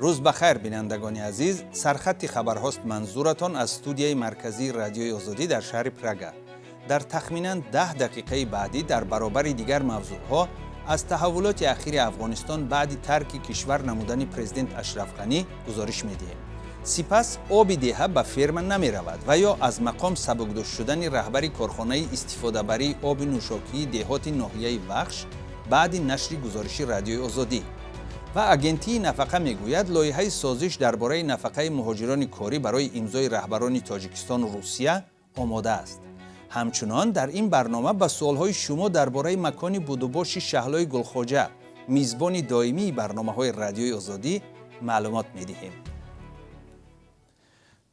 Рӯз ба хайр, бинандагони азиз. Сархатти хабарҳост манзуратон аз студияи марказии Радиои Озодӣ дар шаҳри Прага. Дар тахминан 10 дақиқаи баъдӣ дар баробари дигар мавзӯъҳо аз таҳаввулоти ахири Афғонистон баъди тарки кишвар намудани президент Ашраф Ғанӣ гузориш медиҳем. Сипас оби деҳа ба ферма намеравад ва ё аз мақом сабукдӯш шудани раҳбари корхонаи истифодабарии оби нӯшокии деҳоти ноҳияи Вахш баъди нашри гузориши Радиои Озодӣ. Ва Агентии нафақа мегӯяд, лоиҳаи созиш дар бораи нафақаи муҳоҷирони корӣ барои имзои раҳбарони Тоҷикистону Русия омода аст. Ҳамчунон дар ин барнома ба суолҳои шумо дар бораи макони будубоши Шаҳлои Гулхоҷа, мизбони доимии барномаҳои Радиои Озодӣ, маълумот медиҳем.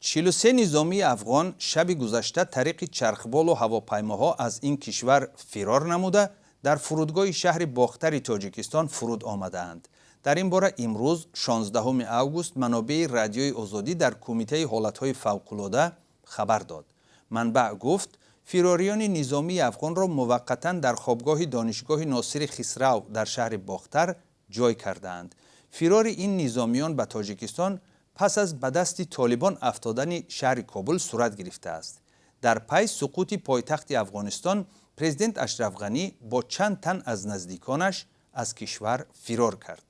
43 низомии афғон шаби гузашта тариқи чархболу ҳавопаймоҳо аз ин кишвар фирор намуда, дар фурудгоҳи шаҳри Бохтари Тоҷикистон фуруд омадаанд. Дар ин бора имрӯз, 16 август, манобеи Радиои Озодӣ дар Кумитаи ҳолатҳои фавқулода хабар дод. Манбаъ гуфт, фирориёни низомии афғонро муваққатан дар хобгоҳи донишгоҳи Носири Хисрав дар шаҳри Бохтар ҷой кардаанд. Фирори ин низомиён ба Тоҷикистон пас аз ба дасти Толибон афтодани шаҳри Кобул сурат гирифтааст. Дар пай суқути пойтахти Афғонистон президент Ашраф Ғанӣ бо чанд тан аз наздиконаш аз кишвар фирор кард.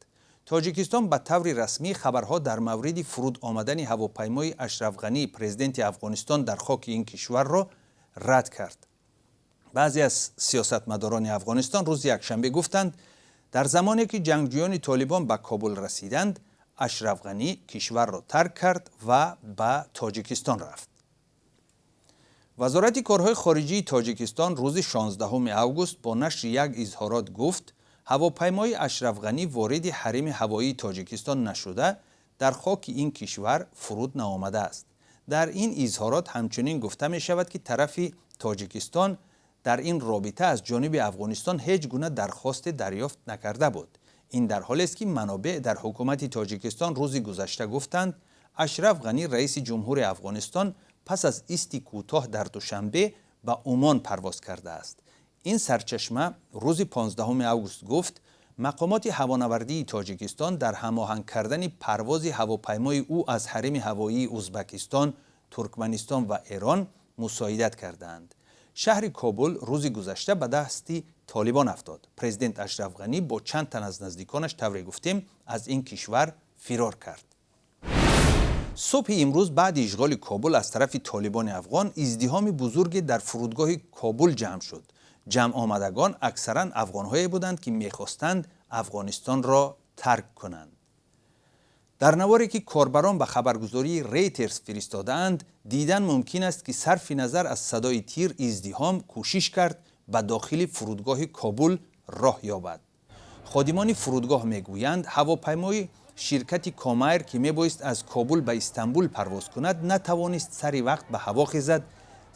Тоҷикистон ба таври расмӣ хабарҳо дар мавриди фуруд омадани ҳавопаймои Ашраф Ғанӣ, президенти Афғонистон, дар хоки ин кишварро рад кард. Баъзе аз сиёсатмадорони Афғонистон рӯзи якшанбе гуфтанд, дар замоне ки ҷангҷӯёни Толибон ба Кобул расиданд, Ашраф Ғанӣ кишварро тарк кард ва ба Тоҷикистон рафт. Вазорати корҳои хориҷии Тоҷикистон рӯзи 16 август бо нашри як изҳорот гуфт, ҳавопаймои Ашраф Ғанӣ вориди ҳарими ҳавоии Тоҷикистон нашуда, дар хоки ин кишвар фуруд наомадааст. Дар ин изҳорот ҳамчунин гуфта мешавад, ки тарафи Тоҷикистон дар ин робита аз ҷониби Афғонистон ҳеҷ гуна дархосте дарёфт накарда буд. Ин дар ҳолест, ки манобеъ дар ҳукумати Тоҷикистон рӯзи гузашта гуфтанд, Ашраф Ғанӣ, раиси ҷумҳури Афғонистон, пас аз исти кӯтоҳ дар Душанбе ба Умон парвоз кардааст. Ин сарчашма рӯзи 15 август гуфт, мақомоти ҳавонавардии Тоҷикистон дар ҳамоҳанг кардани парвози ҳавопаймои ӯ аз ҳарими ҳавоии Узбакистон, Туркманистон ва Эрон мусоидат кардаанд. Шаҳри Кобул рӯзи гузашта ба дасти Толибон афтод. Президент Ашраф Ғанӣ бо чанд тан аз наздиконаш, тавре гуфтем, аз ин кишвар фирор кард. Субҳи имрӯз баъди ишғоли Кобул аз тарафи толибони афғон издиҳоми бузурге дар фурудгоҳи Кобул ҷамъ шуд. Ҷамъомадагон аксаран афғонҳое буданд, ки мехостанд Афғонистонро тарк кунанд. Дар наворе, ки корбарон ба хабаргузории Рейтерс фиристодаанд, дидан мумкин аст, ки сарфи назар аз садои тир, издиҳом кӯшиш кард ба дохили фурудгоҳи Кобул роҳ ёбад. Ходимони фурудгоҳ мегӯянд, ҳавопаймои ширкати Комайр, ки мебоист аз Кобул ба Истанбул парвоз кунад, натавонист сари вақт ба ҳаво хезад,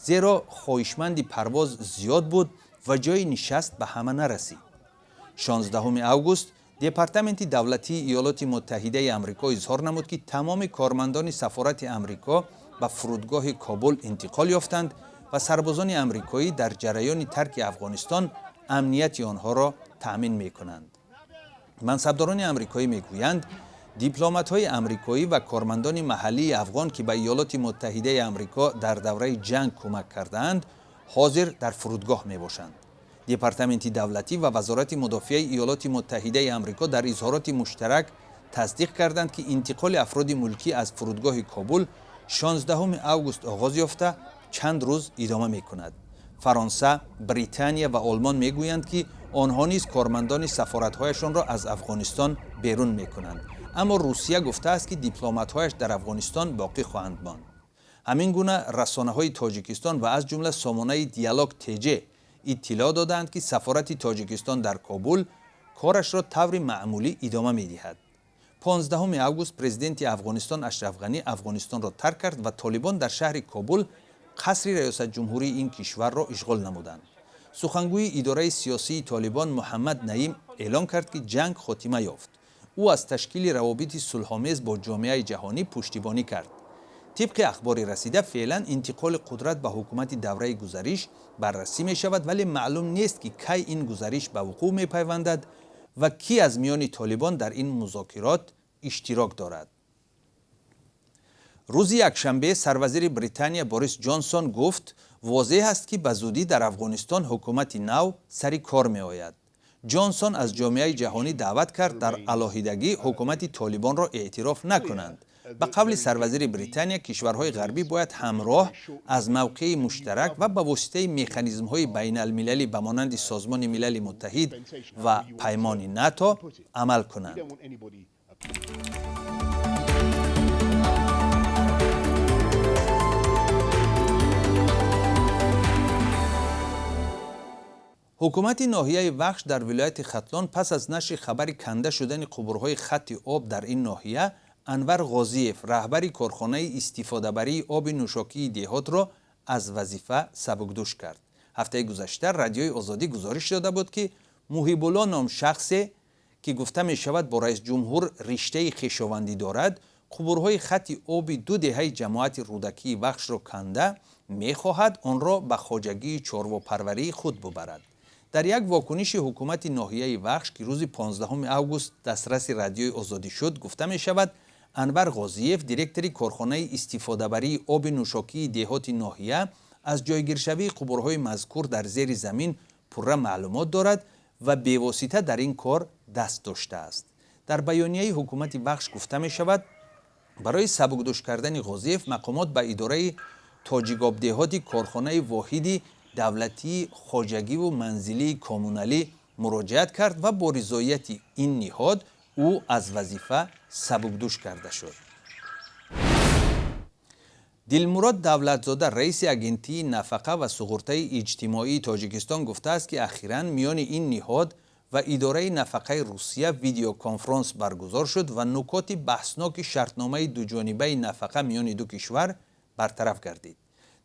зеро хоҳишманди парвоз зиёд буд ва ҷои нишаст ба ҳама нарасид. 16 август Департаменти давлатии Иёлоти Муттаҳидаи Амрико изҳор намуд, ки тамоми кормандони сафорати Амрико ба фурудгоҳи Кобул интиқол ёфтанд ва сарбозони амрикоӣ дар ҷараёни тарки Афғонистон амнияти онҳоро таъмин мекунанд. Мансабдорони амрикоӣ мегӯянд, дипломатҳои амрикоӣ ва кормандони маҳаллии афғон, ки ба Иёлоти Муттаҳидаи Амрико дар давраи ҷанг кӯмак кардаанд, ҳозир дар фурудгоҳ мебошанд. Департаменти давлатӣ ва Вазорати мудофиаи Иёлоти Муттаҳидаи Амрико дар изҳороти муштарак тасдиқ карданд, ки интиқоли афроди мулкӣ аз фурудгоҳи Кобул 16 август оғоз ёфта, чанд рӯз идома мекунад. Фаронса, Британия ва Олмон мегӯянд, ки онҳо низ кормандони сафоратҳояшонро аз Афғонистон берун мекунанд, аммо Русия гуфтааст, ки дипломатҳояш дар Афғонистон боқӣ хоҳанд монд. Ҳамин гуна расонаҳои Тоҷикистон ва аз ҷумла сомонаи Диалог ТЖ иттилоъ додаанд, ки сафорати Тоҷикистон дар Кобул корашро таври маъмулӣ идома медиҳад. 15 август президенти Афғонистон Ашраф Ғанӣ Афғонистонро тарк кард ва толибон дар шаҳри Кобул қасри раёсатҷумҳурии ин кишварро ишғол намуданд. Сухангӯи идораи сиёсии Толибон Муҳаммад Наим эълон кард, ки ҷанг хотима ёфт. Ӯ аз ташкили равобити сулҳомез бо ҷомеаи ҷаҳонӣ пуштибонӣ кард. Тибқи ахбори расида, феълан интиқоли қудрат ба ҳукумати давраи гузариш баррасӣ мешавад, вале маълум нест, ки кай ин гузариш ба вуқӯъ мепайвандад ва кӣ аз миёни толибон дар ин музокирот иштирок дорад. Рӯзи якшанбе сарвазири Британия Борис Ҷонсон гуфт, возеҳ аст, ки ба зудӣ дар Афғонистон ҳукумати нав сари кор меояд. Ҷонсон аз ҷомеаи ҷаҳонӣ даъват кард, дар алоҳидагӣ ҳукумати Толибонро эътироф накунанд. Ба қавли сарвазири Британия, кишварҳои ғарбӣ бояд ҳамроҳ аз мавқеи муштарак ва ба воситаи механизмҳои байналмилалӣ ба монанди Созмони Милали Муттаҳид ва паймони НАТО амал кунанд. Ҳукумати ноҳияи Вахш дар вилояти Хатлон пас аз нашри хабари канда шудани қубурҳои хатти об дар ин ноҳия, Анвар Ғозиев, раҳбари корхонаи истифодабарии оби нӯшокии деҳотро аз вазифа сабукдӯш кард. Ҳафтаи гузашта Радиои Озодӣ гузориш дода буд, ки Муҳибулло ном шахсе, ки гуфта мешавад, бо раисҷумҳур риштаи хешовандӣ дорад, қубурҳои хатти оби ду деҳаи ҷамоати Рӯдакии Вахшро канда, мехоҳад онро ба хоҷагии чорвопарварии худ бубарад. Дар як вокуниши ҳукумати ноҳияи Вахш, ки рӯзи 15 август дастраси Радиои Озодӣ шуд, гуфта мешавад, Анвар Ғозиев, директори корхонаи истифодабарии оби нӯшокии деҳоти ноҳия, аз ҷойгиршавии қубурҳои мазкур дар зери замин пурра маълумот дорад ва бевосита дар ин кор даст доштааст. Дар баёнияи ҳукумати Вахш гуфта мешавад, барои сабукдӯш кардани Ғозиев мақомот ба идораи Тоҷикобдеҳоти корхонаи воҳиди давлатии хоҷагиву манзилии коммуналӣ муроҷиат кард ва бо ризояти ин ниҳод ӯ аз вазифа сабукдӯш карда шуд. Дилмурод Давлатзода, раиси Агентии нафақа ва суғуртаи иҷтимоии Тоҷикистон, гуфтааст, ки ахиран миёни ин ниҳод ва идораи нафақаи Русия видеоконфронс баргузор шуд ва нукоти баҳсноки шартномаи дуҷонибаи нафақа миёни ду кишвар бартараф гардид.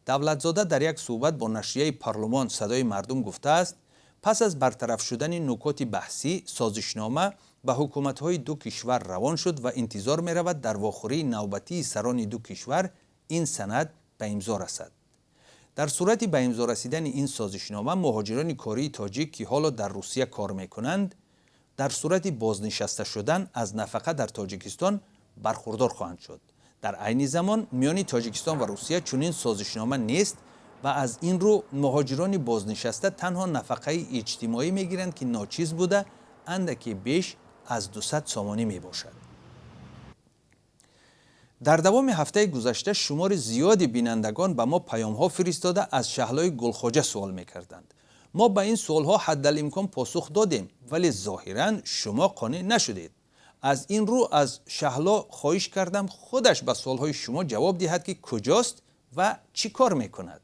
Давлатзода дар як суҳбат бо нашрияи Парлумон Садои мардум гуфтааст, пас аз бартараф шудани нукоти баҳсӣ созишнома ба ҳукуматҳои ду кишвар равон шуд ва интизор меравад, дар вохӯрии навбатии сарони ду кишвар ин санад ба имзо расад. Дар сурати ба имзо расидани ин созишнома, муҳоҷирони кории тоҷик, ки ҳоло дар Русия кор мекунанд, дар сурати бознишаста шудан аз нафақа дар Тоҷикистон бархурдор хоҳанд шуд. Дар айни замон миёни Тоҷикистон ва Русия чунин созишнома нест ва аз ин рӯ муҳоҷирони бознишаста танҳо нафақаи иҷтимоӣ мегиранд, ки ночиз буда, андаке беш аз 200 сомонӣ мебошад. Дар давоми ҳафтаи гузашта шумори зиёди бинандагон ба мо паёмҳо фиристода, аз Шаҳлои Гулхоҷа суол мекарданд. Мо ба ин суолҳо ҳаддалимкон посух додем, вале зоҳиран шумо қонеъ нашудед. Аз ин рӯ аз Шаҳло хоҳиш кардам, худаш ба суолҳои шумо ҷавоб диҳад, ки куҷост ва чӣ кор мекунад.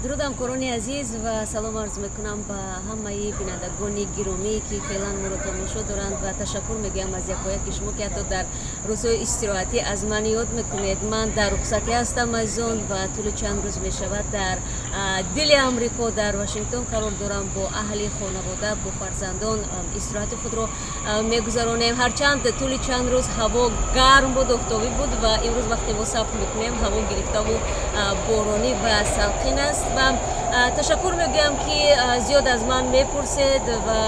Дуруд, ҳамкорони азиз, ва салом арз мекунам ба ҳамаи бинандагони гиромие, ки феълан моро тамошо доранд, ва ташаккур мегӯям аз якояки шумо, ки ҳатто дар рӯзҳои истироҳатӣ аз ман ёд мекунед. Ман дар рухсатӣ ҳастам, азизон, ва тӯли чанд рӯз мешавад, дар дили Амрико, дар Вашингтон қарор дорам. Бо аҳли хонавода, бо фарзандон истироҳати худро мегузаронем. Ҳарчанд тӯли чанд рӯз ҳаво гарм буд, офтобӣ буд, ва имрӯз, вақте мо сабт мекунем, ҳаво гирифтаву боронӣ ва салқин аст. Ва ташаккур мегӯям, ки зиёд аз ман мепурсед, ва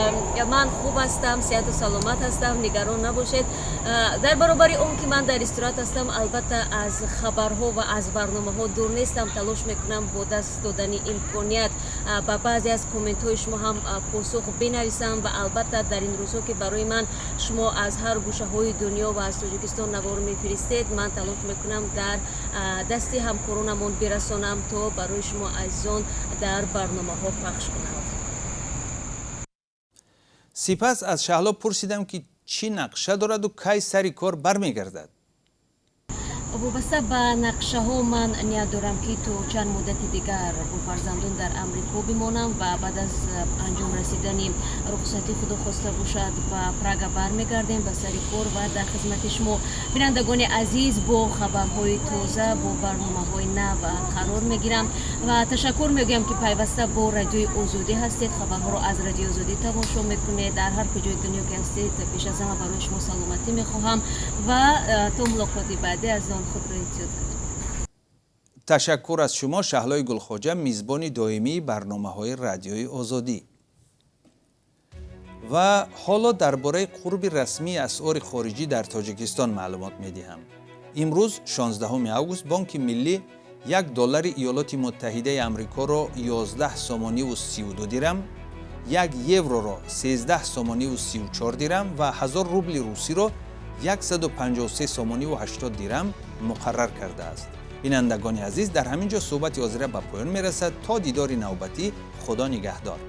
ман хуб ҳастам, сиҳату саломат ҳастам, нигарон набошед. Дар баробари он ки ман дар истироҳат ҳастам, албатта, аз хабарҳо ва аз барномаҳо дур нестам. Талош мекунам бо даст додани имконият ба баъзе аз комментҳои шумо ҳам посух бинависам. Ва албатта, дар ин рӯзҳо, ки барои ман шумо аз ҳар гӯшаҳои дунё ва аз Тоҷикистон навор мефиристед, ман талош мекунам дар дасти ҳамкоронамон бирасонам, то барои шумо азизон дар барномаҳо пахш кунанд. Сипас аз Шаҳло пурсидам, ки чӣ нақша дораду кай сари кор бармегардад. Вобаста ба нақшаҳо, ман ният дорам, ки то чанд муддати дигар бо фарзандон дар Амрико бимонам ва баъд аз анҷом расидани рухсатӣ, Худо хоста бошад, ба Прага бармегардем, ба сари кор ва дар хизмати шумо, бинандагони азиз, бо хабарҳои тоза, бо барномаҳои нав қарор мегирам. Ва ташаккур мегӯям, ки пайваста бо Радиои Озодӣ ҳастед, хабарҳоро аз Радиои Озодӣ тамошо мекунед. Дар ҳар куҷои дунё ки ҳастед, пеш аз ҳама барои шумо саломатӣ мехоҳам ва то мулоқоти баъдӣ, азизон, худро эҳтиёт кунед. Ташаккур аз шумо, Шаҳлои Гулхоҷа, мизбони доимии барномаҳои Радиои Озодӣ. Ва ҳоло дар бораи қурби расмии асъори хориҷӣ дар Тоҷикистон маълумот медиҳам. Имрӯз, 16 август, Бонки Миллӣ 1 доллари Иёлоти Муттаҳидаи Амрикоро 11 сомониву 32 дирам, 1 евроро 13 сомониву 34 дирам ва 1000 рубли русиро 153 сомониву 80 дирам муқаррар кардааст. Бинандагони азиз, дар ҳамин ҷо суҳбати ҳозира ба поён мерасад. То дидори навбатӣ, Худо нигаҳдор.